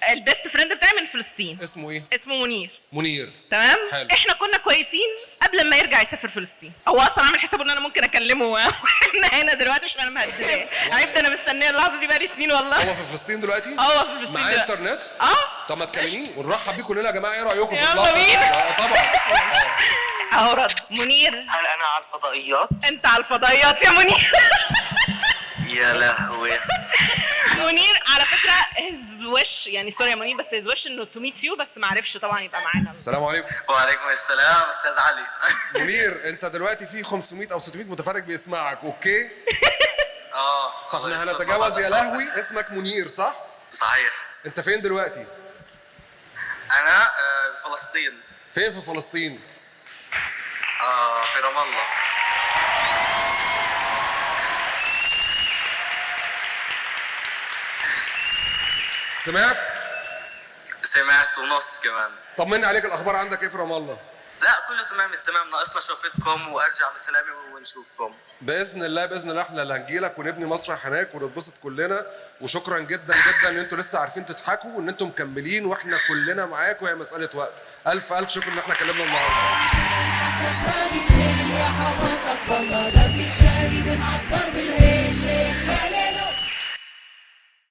ال best friend بتاعي من فلسطين. اسمه ايه؟ اسمه منير. منير. تمام. حلو. احنا كنا كويسين قبل ما يرجع يسافر فلسطين. هو اصلا عامل حسابه ان انا ممكن اكلمه واحنا هنا دلوقتي عشان انا مهدداه. عيب، ده انا مستنيه اللحظة دي بقالي سنين والله. هو في فلسطين دلوقتي؟ هو في فلسطين معاه دلوقتي. انترنت؟ اه. طب ما تكلميه ونرحب بيه كلنا يا جماعه، ايه رايكم في يلا اللقطة؟ بينا. طبعا. اهو رد منير. هل انا على الفضائيات؟ انت على الفضائيات يا منير. يا لهوي. منير على فكرة his wish، يعني sorry يا منير، بس his wish انه to meet you، بس ما عرفش طبعا يبقى معانا. السلام عليكم. وعليكم السلام استاذ علي. منير، انت دلوقتي في 500 او 600 متفرج بيسمعك، okay؟ اه. فاحنا هنتجاوز. يا لهوي، اسمك منير صح؟ صحيح. انت فين دلوقتي؟ انا بفلسطين. فين في فلسطين؟ في رام الله. سمعت؟ سمعت ونص كمان. طمني عليك، الاخبار عندك ايه في رام الله؟ لا كله تمام التمام، ناقصنا شوفتكم وارجع بسلامه ونشوفكم. باذن الله، باذن الله احنا اللي هنجيلك ونبني مسرح هناك ونتبسط كلنا. وشكرا جدا جدا ان انتوا لسه عارفين تضحكوا وان انتوا مكملين، واحنا كلنا معاكم، وهي مسالة وقت. الف الف شكر ان احنا كلمنا النهارده. يا حواتك والله دم الشهيد معدي.